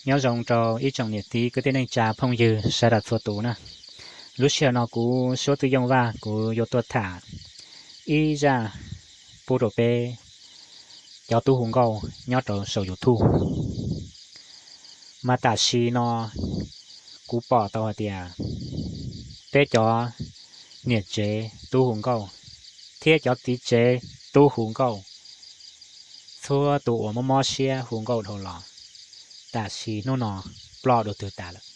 Nyob zoo rau ib tsoom niam txiv kwv tij neej tsa phooj ywg sawv daws txhua tus na. Lub sij hawm no kuv Suab Twj Yooj Vaj kuv yuav tuaj tham ib zaj pub rau peb cov tub hu nkauj nyob rau saum YouTube. Mas tam sim no kuv pom tau hais tias peb cov niam tsev tub hu nkauj thiab cov txiv tsev tub hu nkauj, txhua tus uas mob mob siab hu nkauj dhau los, tam sim hnub no ploj dua twg tas lawm.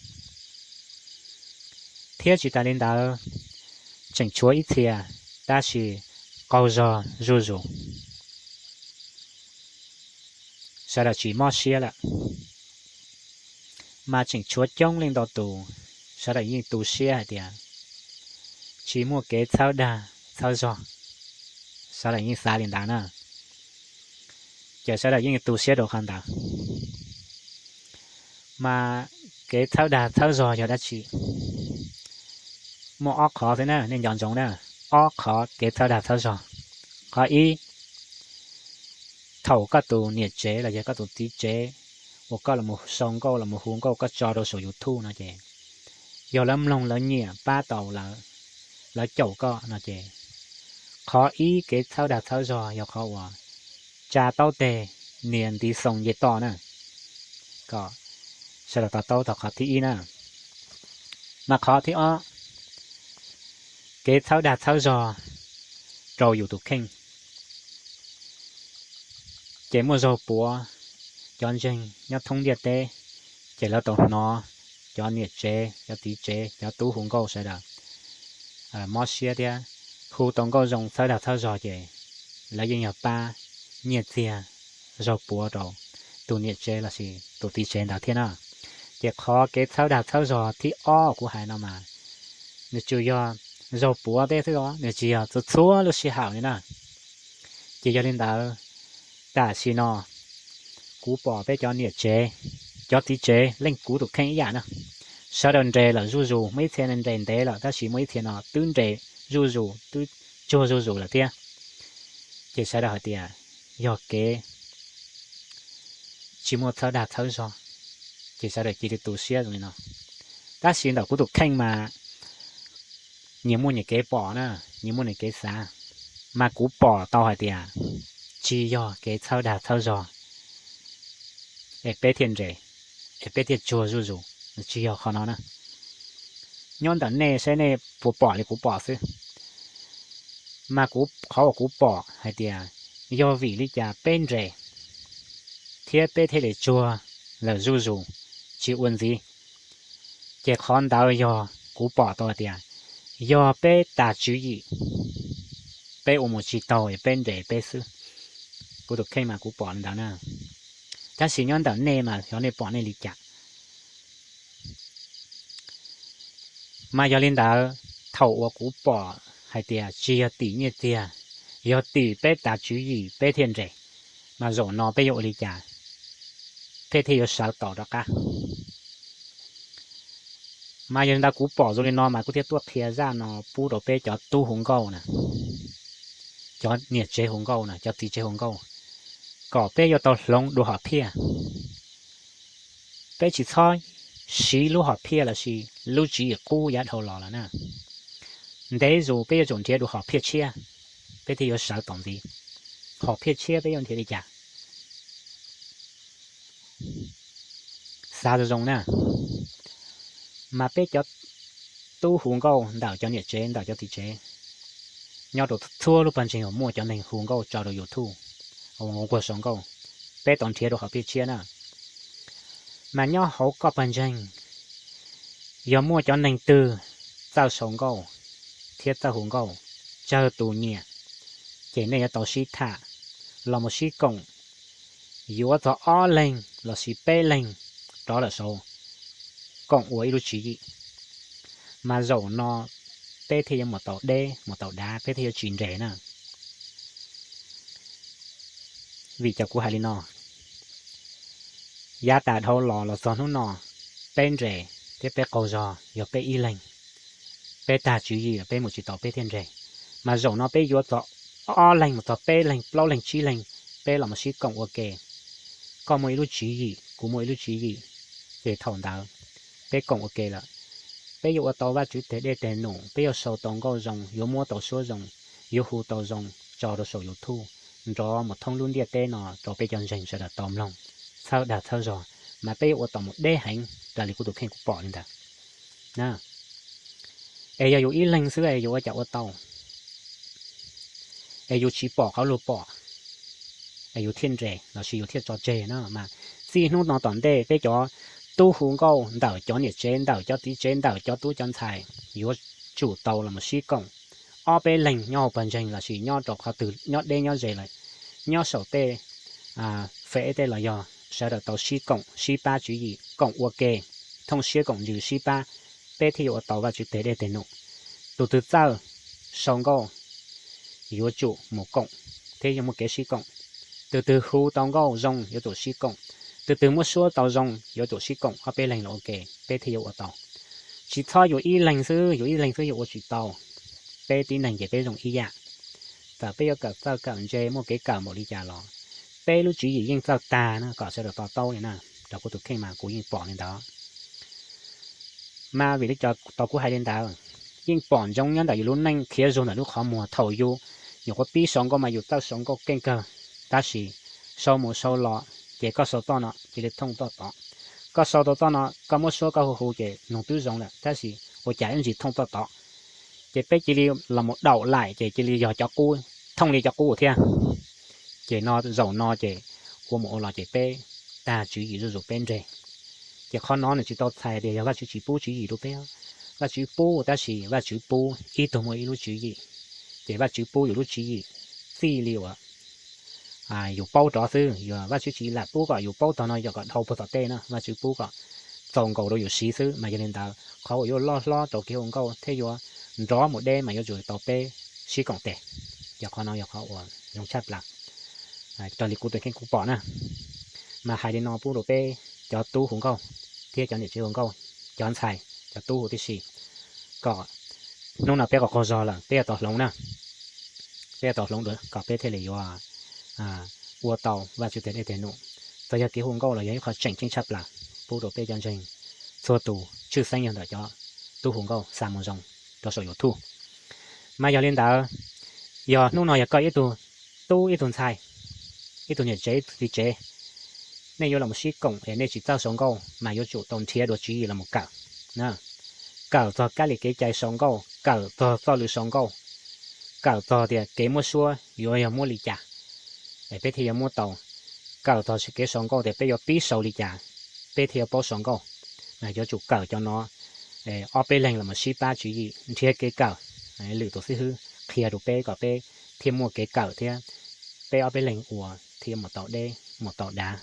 Thiab tsis tas li ntawd, tseem tshuav ib txhia tab sis qaug zog zuj zus, sawv daws tsis mob siab lawm. Mas tseem tshuav coob leej ntau tus, sawv daws yeej tu siab hais tias tsis muaj kev txhawb dag txhawb zog, sawv daws yeej xav li ntawd na. Ces sawv daws yeej tu siab rau qhov ntawd. Mas kev txhawb dag txhawb zog yog dab tsi? Muaj ob qhov xwb na, nej nco ntsoov na, ob qhov kev txhawb dag txhawb zog. Qhov ib, thaum koj tus niam tsev los yog koj tus txiv tsev uas koj los sau nkauj los hu nkauj koj tso rau saum YouTube no ces yog lawv mloog lawv nyiam pab tau lawv, lawv caum koj no ces qhov ib kev txhawb dag txhawb zog yog qhov uas tsa taub teg nias ntiv xoo nce toj na. Kom sawv daws to taub tau qhov thib ib na. Mas qhov thib ob, kev txhawb dag txhawb zog rau yus tus kheej. Ces muaj zaug puav cov ntseeg nyob thoob ntiaj teb, ces lawv tau hnov cov niam tsev, cov txiv tsev, cov tub hu nkauj sawv daws mob siab thiab hu tau nkauj zoo txhawb dag txhawb zog ces lawv yeej yog pab nyiaj txiag zaug puav rau tus niam tsev lossis tus txiv tsev ntawd thiab na. Ces qhov kev txhawb dag txhawb zog thib ob kuv hais no mas nws tsuas yog zaug puav thiab xwb os, nws tsis yog txhua txhua lub sij hawm li na. Ces yog li ntawd, tam sim no kuv pom peb cov niam tsev, cov txiv tsev leej kuv tus kheej ib yam na, sawv daws nres lawm zuj zus, muaj ib txhia nres ntev lawm tab sis muaj ib txhia no twb nres zuj zus, twb tsuag zuj zus lawm thiab. Ces sawv daws hais tias yog kev tsis muaj txhawb dag txhawb zog, ces sawv daws cia li tu siab zoo li no. Tab sis ntawm kuv tus kheej mas nyias muaj nyias kev pom na, nyias muaj nyias kev xav, mas kuv pom tau hais tias tsis yog kev txhawb dag txhawb zog es peb thiaj nres, es peb thiaj tsuag zuj zus, tsis yog qhov no na. Nyob ntawm nej saib nej puas pom li kuv pom xwb. Mas kuv, qhov uas kuv pom hais tias yog vim li cas peb nres thiab peb thiaj li tsuag lawm zuj zus, tsis ua ntxiv, ces qhov ntawd yog kuv pom tau hais tias yog peb tas tswv yim, peb ua mus tsis taug es peb nres peb xwb. Kuv tus kheej mas kuv pom li ntawd na. Tab sis nyob ntawm nej mas xyov nej pom nej li cas. Mas yog li ntawd, thaum uas kuv pom hais tias tsis yog tim nyiaj txiag, yog tim peb tas tswv yim peb thiaj nres, mas zaum no peb yuav ua li cas peb thiaj yuav sawv taus rov qab? Mas yog li ntawd kuv pom zoo li no mas kuv thiaj tuaj qhia zaj no pub rau peb cov tub hu nkauj na, cov niam tsev hu nkauj na, cov txiv tsev hu nkauj, kom peb yuav tau hloov dua hom phiaj. Peb tsis txhob siv lub hom phiaj lossis lub tswv yim qub yav dhau los lawm na. Ntev zus peb yuav tsum nrhiav dua hom phiaj tshiab, peb thiaj yuav sawv taus ntxiv. Hom phiaj tshiab peb yuav nrhiav li cas? Xav zoo zoo na, mas peb cov tub hu nkauj ntawm cov niam tsev ntawm cov txiv tsev, nyob rau txhua lub pawg ntseeg uas muaj cov neeg hu nkauj tso rau YouTube, nquag sau nkauj, peb tau nrhiav dua hom phiaj tshiab na. Mas nyob hauv koj pawg ntseeg, yog muaj cov neeg twg txawj sau nkauj thiab txawj hu nkauj, tsawg tus nyiam, ces nej yuav tau sib tham los mus sib koom, yuav txog ob leeg lossis peb leeg rov lawm saud, koom ua ib lub tswv yim, mas zaum no peb thiaj yuav mus tau deb mus tau dav, peb thiaj yuav tsis nres na. Vim cas kuv hais li no? Yav tas dhau los los txog hnub no, peb nres thiab peb qaug zog yog peb ib leeg, peb tag tswv yim los peb mus tsis tau peb thiaj nres. Mas zaum no peb yuav txog ob leeg mus txog peb leeg plaub leeg tsib leeg, peb los mus sib koom ua ke. Koj muaj ib lub tswv yim, kuv muaj ib lub tswv yim, Ces thaum ntawd peb koom ua ke lawm, peb yuav ua tau Vajtswv teg dej teg num, peb yuav sau tau nkauj zoo, yuav muab tau suab zoo, yuav hu tau zoo tso rau saum YouTube, nrov mus thoob lub ntiaj teb no rau peb cov ntseeg sawv daws tau mloog, txhawb dag txhawb zog, mas peb yuav ua tau mus deb heev raws li kuv tus kheej kuv pom li ntawd. Es yog yus ib leeg xwb es yus ua cas ua tau? Es yus tsis pom qhov luag pom, es yus thiaj nres lossis yus thiaj tso tseg no mas. Txij hnub no tom ntej peb cov tub hu nkauj ntawm cov niam tsev, ntawm cov txiv tsev, ntawm cov tub cov ntxhais yuav tsum tau los sib koom. Ob peb leeg nyob hauv pawg ntseeg lossis nyob rau qhov twg, nyob deb nyob ze lawm, nyob saum tej fem tej los yog, sawv daws tau sib koom sib pab tswv yim, koom ua ke, thooj siab koom ntsws sib pab, peb thiaj yuav ua tau Vajtswv teg dej teg num. Tus twg txawj sau nkauj yuav tsum mus koom thiab yuav muaj kev sib koom. Tus twg hu tau nkauj zoo yuav tsum sib koom. Tus twg muab suab tau zoo yuav tsum sib koom, ob peb leeg los ua ke, peb thiaj yuav ua tau. Tsis txhob yus ib leeg xwb, yus ib leeg xwb yus ua tsis tau. Peb tib neeg ces peb zoo ib yam. Txawm peb yuav kawm txawj kawm ntse, muaj kev kawm npaum li cas los peb lub tswv yim yeej txawj tag na, kom sawv daws to taub li na. Rau kuv tus kheej mas kuv yeej pom li ntawd. Mas vim li cas tau kuv hais li ntawd? Yeej pom ntsoov nyob ntawm yus lub neej, khiav zug ntawm lub qhov muag. Thaum yus nyuam qhuav pib sau nkauj mas yus txawj sau nkauj keej kawg, tab sis sau mus sau los ces koj sau txoj no cia li thooj txoj tod, koj sau tau txoj no koj muab suab koj hu hu ces nug twb zoo lawm, tab sis ua cas ib ntsis thooj txoj tod. Ces peb cia li los mus daum laim ces cia li yog cov qub, thooj li cov qub thiab. Ces no zaum no ces ua mus ua los ces peb tag tswv yim zuj zus peb nres. Ces qhov no nws tsis tau txhais tias yog Vajtswv tsis pub tswv yim rau peb. Vajtswv pub, tab sis Vajtswv pub ib tug muaj ib lub tswv yim. Ces Vajtswv pub yus lub tswv yim txij li uas yus paub rov xwb, yog Vajtswv tsis lam pub kom yus paub tog no yog kom dhau puag tom tej na, Vajtswv pub kom txaus nkaus rau yus siv xwb. Mas yog li ntawd qhov uas yuav loj hlob rau kev hu nkauj thiab yuav nrov mus deb mas yuav tsum tau peb sib koom tes. Ces qhov no yog qhov uas zoo tshaj plaws, raws li kuv tus kheej kuv pom na. Mas hais li no pub rau peb cov tub hu nkauj thiab cov niam tsev hu nkauj, cov ntxhais cov tub huv tib si, kom hnub no peb qaug qaug zog lawm peb yuav tau hloov na. Peb yuav tau hloov dua kom peb thiaj li yuav ua tau Vajtswv teg dej teg num. Txawm yog kev hu nkauj los yog ib qho tseem ceeb tshaj plaws pub rau peb cov ntseeg txhua tus, tshwj xeeb yog ntawm cov tub hu nkauj xa mus zoo rau saum YouTube. Mas yog li ntawd, yog hnub no yog koj ib tug tub ib tug ntxhais, ib tug niam tsev ib tug txiv tsev, nej yuav los sib koom es nej tsis txawj sau nkauj mas yuav tsum tau nrhiav dua tswv yim los mus kawm. Kawm txog kab li kev cai sau nkauj, kawm txog txoj lw sau nkauj, kawm txog tias kev muab suab yuav yog muab li cas es peb thiaj yuav muab tau, kawm txog kev sau nkauj tias peb yuav pib sau li cas peb thiaj yuav paub sau nkauj. Yuav tsum kawm cov no, ob peb leeg los sib pab tswv yim nrhiav kev kawm, lwm tus xib hwb qhia rau peb kom peb thiaj muaj kev kawm thiab peb ob peb leeg ua thiaj mus tau deb mus tau dav.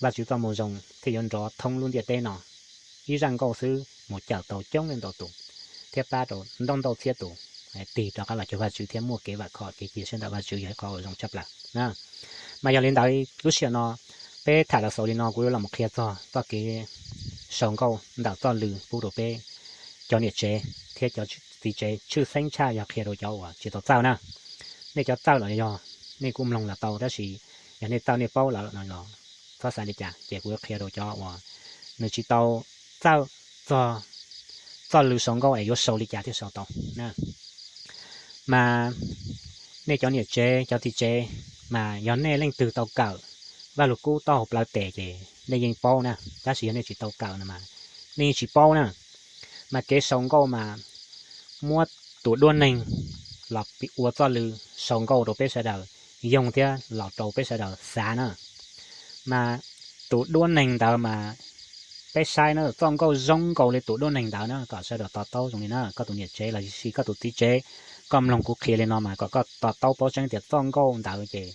Vajtswv txoj moo zoo thiaj yuav nrov thoob lub ntiaj teb no. Ib zaj nkauj xwb mus cawm tau coob leej ntau tus thiab pab rau ntau ntau txhiab tus tig rov qab los cuag Vajtswv thiab muaj kev vam khom kev cia siab ntawm Vajtswv yog ib qho uas zoo tshaj plaws. Mas yog li ntawd lub sij hawm no peb tham los xaus li no, kuv yuav los qhia txog txoj kev sau nkauj ntawm txoj lw pub rau peb cov niam tsev thiab cov txiv tsev, tshwj xeeb tshaj yog qhia rau cov uas tsis tau txawj na. Nej cov txawj los yog nej kuj mloog los tau, tab sis yog nej txawj nej paub lawm no los txhob xav li cas, ces kuv yuav qhia rau cov uas nws tsis tau txawj txog txoj lw sau nkauj es yuav sau li cas thiaj sau tau na. Mas nej cov niam tsev cov txiv tsev, mas yog nej leej twg tau kawm Vajluskub taub hau plawv tes ces nej yeej paub na, tab sis yog nej tsis tau kawm no mas nej yeej tsis paub na. Mas kev sau nkauj mas muab tus duab neeg los ua txoj lw sau nkauj rau peb sawv daws yoog thiab los rau peb sawv daws xav na. Mas tus duab neeg ntawd mas peb saib na, txoj nkauj zoo nkaus li tus duab neeg ntawd na, kom sawv daws to taub zoo li na. Koj tus niam tsev los sis koj tus txiv tsev, koj mloog kuv qhia li no mas kom koj to taub paub tseeb tias txoj nkauj ntawd ces,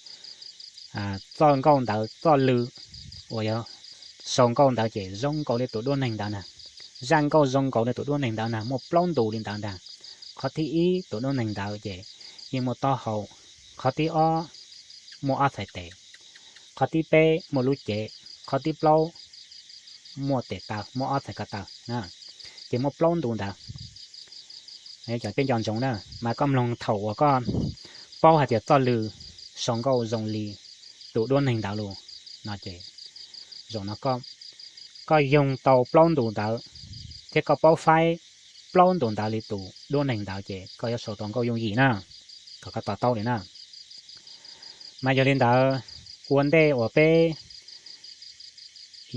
txoj nkauj ntawd txoj lw uas yog sau nkauj ntawd ces zoo nkaus li tus duab neeg ntawd na. Zaj nkauj zoo nkaus li tus duab neeg ntawd na, muaj plaub ntu li ntawd ntag. Qhov thib ib, tus duab neeg ntawd ces yeej muaj taub hau. Qhov thib ob, muaj ob txhais tes. Qhov thib peb, muaj lub cev. Qhov thib plaub, muaj tes taw, muaj ob txhais ko taw. Ces muaj plaub ntu ntawd. Cov peb nco ntsoov na, mas koj mloog thaum uas koj paub hais tias txoj lw sau nkauj zoo li tus duab neeg ntawd los no ces zaum no koj koj yoog tau plaub ntu ntawd, thiab koj paub faib plaub ntu ntawd li tus duab neeg ntawd ces koj yuav sau tau nkauj yooj yim na, kom koj to taub li na. Mas yog li ntawd, ua ntej uas peb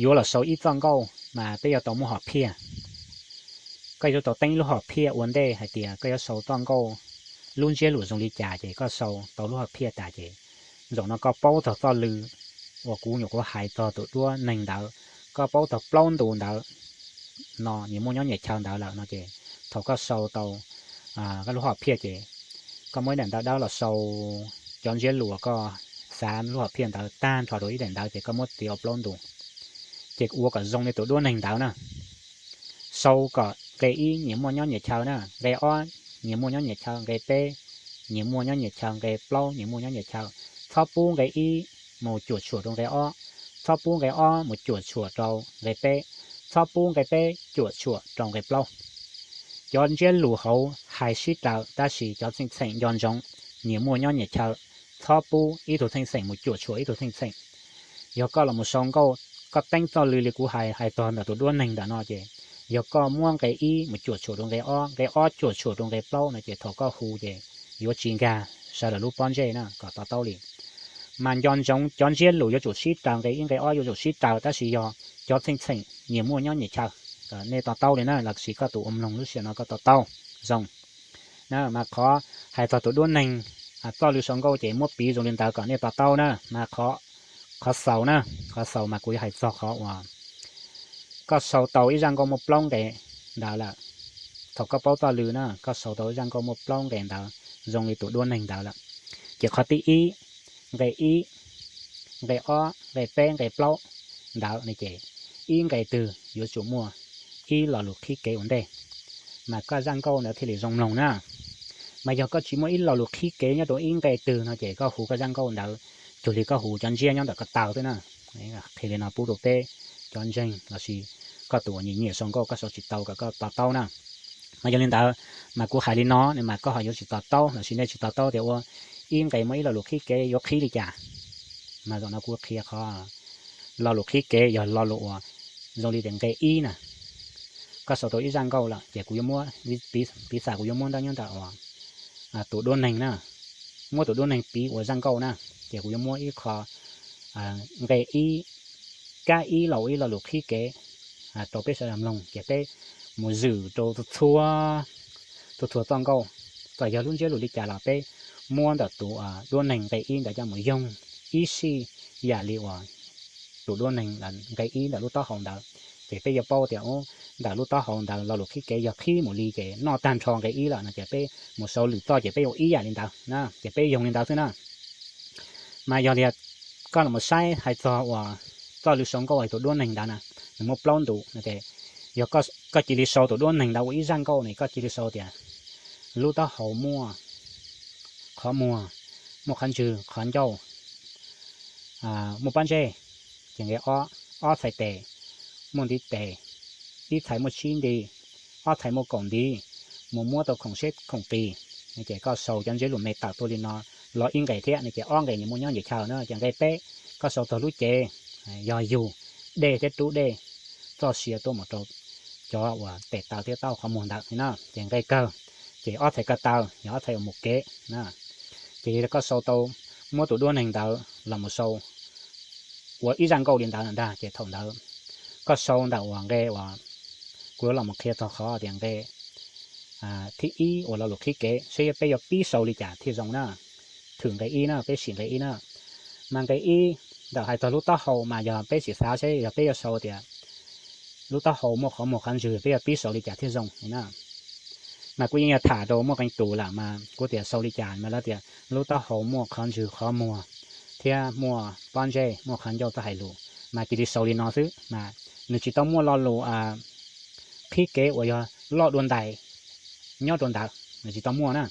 yuav los sau ib txoj nkauj mas peb yuav tau muab hom phiaj. Koj yuav tau teeb lub hom phiaj ua ntej hais tias koj yuav sau txoj nkauj lub ntsiab lus zoo li cas ces koj sau tau lub hom phiaj tas ces zaum no koj paub txog txoj lw uas kuv nyuam qhuav hais txog tus duab neeg ntawd, koj paub txog plaub ntu ntawd no nyias muaj nyob nyias chaw ntawd lawm no ces thaum koj sau tau koj lub hom phiaj ces koj muab ib daim ntawv dawb los sau cov ntsiab lus koj xav lub hom phiaj ntawd tag nrho rau ib daim ntawv ces koj muab txiav ua plaub ntu, ces ua kom zoo li tus duab neeg ntawd na. Sau kom nqe ib nyias muaj nyob nyias chaw na, nqe ob nyias muaj nyob nyias chaw, nqe peb nyias muaj nyob nyias chaw, nqe plaub nyias muaj nyob nyias chaw. Txhob pub nqe ib mus cuam tshuam rau nqe ob, txhob pub nqe ob mus cuam tshuam rau nqe peb, txhob pub nqe peb cuam tshuam rau nqe plaub. Cov ntsiab lus hauv hais sib raws tab sis cov txheej txheem nco ntsoov nyias muaj nyob nyias chaw, txhob pub ib tug txheej txheem mus cuam tshuam ib tug txheej txheem. Yog koj los mus sau nkauj, koj teeb txoj lw li kuv hais hais txog ntawm tus duab neeg ntawm no ces yog koj muab nqe ib mus cuam tshuam rau nqe ob, nqe ob cuam tshuam rau nqe plaub no ces thaum koj hu ces yuav tsis nkag sawv daws lub pob ntseg na, kom to taub li. Mas nco ntsoov cov ntsiab lus yuav tsum sib raws, nqe ib nqe ob yuav tsum sib raws tab sis yog cov txheej txheem nyias muaj nyob nyias chaw. Nej to taub li na, los sis koj tus ua mloog lub sij hawm no koj to taub zoo na. Mas qhov hais txog tus duab neeg txoj lw sau nkauj ces muab piv zoo li ntawd kom nej to taub na. Mas qhov xaus na, qhov xaus mas kuv yuav hais txog qhov uas koj sau tau ib zaj nkauj muaj plaub nqe ntawd lawm. Thaum koj paub txoj lw na, koj sau tau ib zaj nkauj muaj plaub nqe ntawd zoo li tus duab neeg ntawd lawm, ces qhov thib ib, nqe ib, nqe ob, nqe peb, nqe plaub ntawd ne ces ib nqe twg yuav tsum muaj ib lo lus qhib kev ua ntej, mas koj zaj nkauj ntawd thiaj li zoo mloog na. Mas yog koj tsis muaj ib lo lus qhib kev nyob rau ib nqe twg no ces koj hu koj zaj nkauj ntawd cuag li koj hu cov ntsiab nyob ntawm ko taw xwb na. Qhia li no pub rau peb cov ntseeg los sis koj tus uas nyiam nyiam sau nkauj koj sau tsis tau kom koj to taub na. Mas yog li ntawd, mas kuv hais li no ne mas koj ho yuav tsis to taub los sis nej tsis to taub tias ua ib nqe muaj ib lo lus qhib kev yuav qhib li cas. Mas zaum no kuv qhia qhov lo lus qhib kev yog lo lus uas zoo li tias nqe ib na, koj sau tau ib zaj nkauj lawm ces kuv yuav muab, piv xam kuv yuav muab nyob ntawm uas tus duab neeg na, muab tus duab neeg piv ua zaj nkauj na, ces kuv yuav muab ib qho nqe ib, kab ib los ua ib lo lus qhib kev rau peb sawv daws mloog ces peb mus zwm rau txhua, txhua txhua txoj nkauj, txawm yog lub ntsiab lus li cas los peb muab ntawm tus duab neeg nqe ib ntawd coj mus yoog ib sij yam li uas tus duab neeg nqe ib ntawm lub taub hau ntawd, ces peb yuav paub tias ntawm lub taub hau ntawd lo lus qhib kev yog qhib mus li ces noj tag nrho nqe ib lawm no ces peb mus sau lwm txoj ces peb ua ib yam li ntawd na, ces peb yoog li ntawd xwb na. Mas yog li koj los saib hais txog uas txoj lw sau nkauj tus duab neeg ntawd na, nws muaj plaub ntu no ces yog koj cia li sau tus duab neeg ntawd ua ib zaj nkauj ne koj cia li sau tias lub taub hau muaj qhov muag, muaj qhov ntswg qhov ncauj, muaj pob ntseg, ces nqe ob, ob txhais tes muaj ntiv tes, ib txhais muaj tsib ntiv, ob txhais muaj kaum ntiv, mus muab tau khoom siab khoom qis, ces koj sau cov ntsiab lus me tawm tuaj li no los ib nqe thiab ne ces ob nqe nws muaj nyob nce chaw na, ces nqe peb koj sau txog lub cev, yog yug dej thiab rub dej txoj sia tuaj mus rau cov uas tes taw thiab taub qhov muag ntawd na, ces nqe kawg, ces ob txhais ko taw yog ob txhais uas mus kev na. Ces yog koj sau tau, muab tus duab neeg ntawd los mus sau ua ib zaj nkauj li ntawd ntag ces thaum ntawd koj sau ntawm uas nqe uas kuv yuav los mus qhia txog qhov tias nqe thib ib uas lo lus qhib kev saib peb yuav pib sau li cas thiaj zoo na. Thwm nqe ib na, peb sim nqe ib na. Mas nqe ib ntawm hais txog lub taub hau mas yog peb sim xav saib yog peb yuav sau tias lub taub hau muaj qhov muag qhov ntswg peb yuav pib sau li cas thiaj zoo na. Mas kuv yeej yog tham rau muaj qee tus lawm mas kuv tias sau li cas mas lawv tias lub taub hau muaj qhov ntswg qhov muag thiab muaj pob ntseg muaj qhov ncauj txoj hais lus, mas cia li sau li no xwb mas nws tsis tau muaj lo lus qhib kev uas yog loj dua ntais nyob rau ntawd, nws tsis tau muaj na.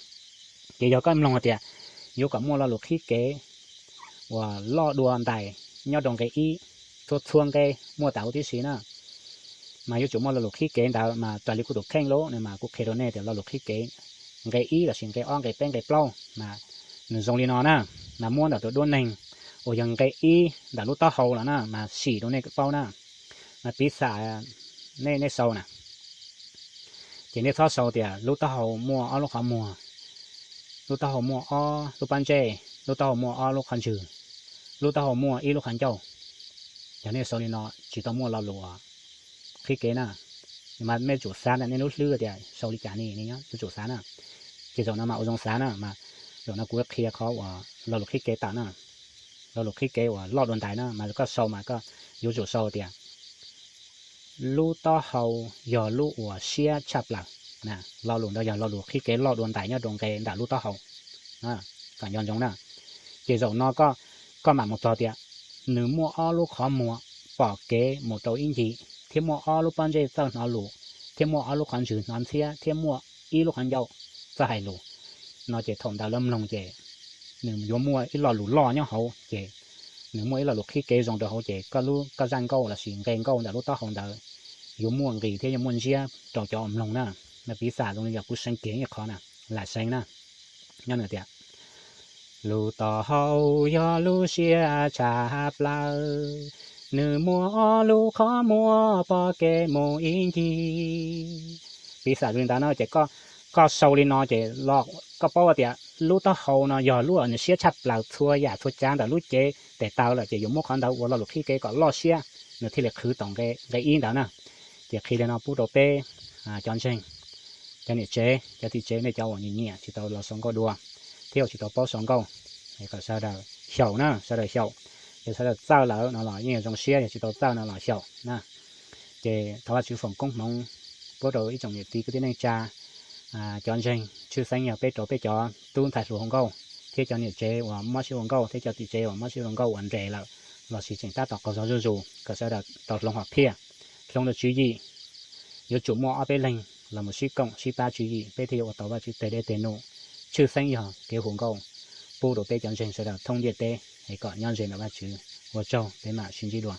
Ces yog koj mloog hais tias yuav kom muaj lo lus qhib kev uas loj dua ntais nyob rau nqe ib, txhua txhua nqe muaj tas huv tib si na, mas yuav tsum muaj lo lus qhib kev ntawd mas raws li kuv tus kheej lawm ne mas kuv qhia rau nej tias lo lus qhib kev nqe ib los sis nqe ob nqe peb nqe plaub mas nws zoo li no na. Mas muab ntawm tus duab neeg uas yog nqe ib ntawm lub taub hau los na mas sim rau nej paub na. Mas piv xam nej, nej sau na, ces nej txhob sau tias lub taub hau muaj ob lub qhov muag, lub taub hau muaj ob lub pob ntseg, lub taub hau muaj ob lub qhov ntswg, lub taub hau muaj ib lub qhov ncauj. Yog nej sau li no tsis tau muaj lo lus qhib kev na. Mas nej tsum xav na, nej lub hlwb tias sau li cas ne, nej yuav tsum xav na. Ces zaum no mas ua zoo xav na, mas zaum no kuv qhia qhov uas lo lus qhib kev tawm na, lo lus qhib kev uas loj dua ntais na, mas koj sau mas koj yuav tsum sau tias lub taub hau yog lub uas siab tshaj plaws. Lo lus ntawd yog lo lus qhib kev loj dua ntais nyob rau nqe ntawm lub taub hau, kom nco ntsoov na. Ces zaum no koj mam mus txog tias nws muaj ob lub qhov muag pom kev mus rau ib ncig, thiab muaj ob lub pob ntseg txawj hnov lus, thiab muaj ob lub qhov ntswg hnov ntxhiab, thiab muaj ib lub qhov ncauj txawj hais lus no ces thaum ntawd lawv mloog ces nws yuav muaj ib lo lus loj nyob hauv ces nws muaj ib lo lus qhib kev zoo rau hauv ces koj lub, koj zaj nkauj lossis nqe nkauj ntawm lub taub hau ntawd yuav muaj nqis thiab yuav muaj ntsiab rau cov uas mloog na. Mas piv xam zoo li yog kuv seev kiag ib qho na, lam seev na, nyob nws tias lub taub hau yog lub siab tshaj plaws, nws muaj ob lub qhov muag pom kev mus ib ncig. Piv xam zoo li ntawd no ces koj sau li no ces koj paub tias lub taub hau no yog lub uas nws siab tshaj plaws txhua yam txhua tsav ntawm lub cev tes taw lawm ces yuav muab qhov ntawd ua lo lus qhib kev kom loj siab, nws thiaj li qhwv tau nqe ib ntawd na. Ces qhia li no pub rau peb cov ntseeg, cov niam tsev, cov txiv tsev, nej cov uas nyiam nyiam tsis tau los sau nkauj dua thiab uas tsis tau paub sau nkauj, kom sawv daws xyaum na, sawv daws xyaum. Yog sawv daws txawj lawm no los yeej zoo siab, yog tsis tau txawj no los xyaum na. Ces thov Vajtswv foom koob hmoov pub rau ib tsoom niam txiv kwv tij neej tsa, cov ntseeg, tshwj xeeb yog peb rau peb cov tub ntxhais hluas hu nkauj thiab cov niam tsev uas mob siab hu nkauj thiab cov txiv tsev uas mob siab hu nkauj uas nres lawm lossis tseem tab tom qaug zog zuj zus, kom sawv daws tau hloov hom phiaj, hloov rau tswv yim. Yuav tsum muaj ob peb leeg los mus sib koom sib pab tswv yim peb thiaj yuav ua tau Vajtswv tes dej tes num, tshwj xeeb yog kev hu nkauj. Pub rau peb cov ntseeg sawv daws thoob ntiaj teb es kom nyob ze ntawm Vajtswv. Ua tsaug, peb mam sib ntsib dua.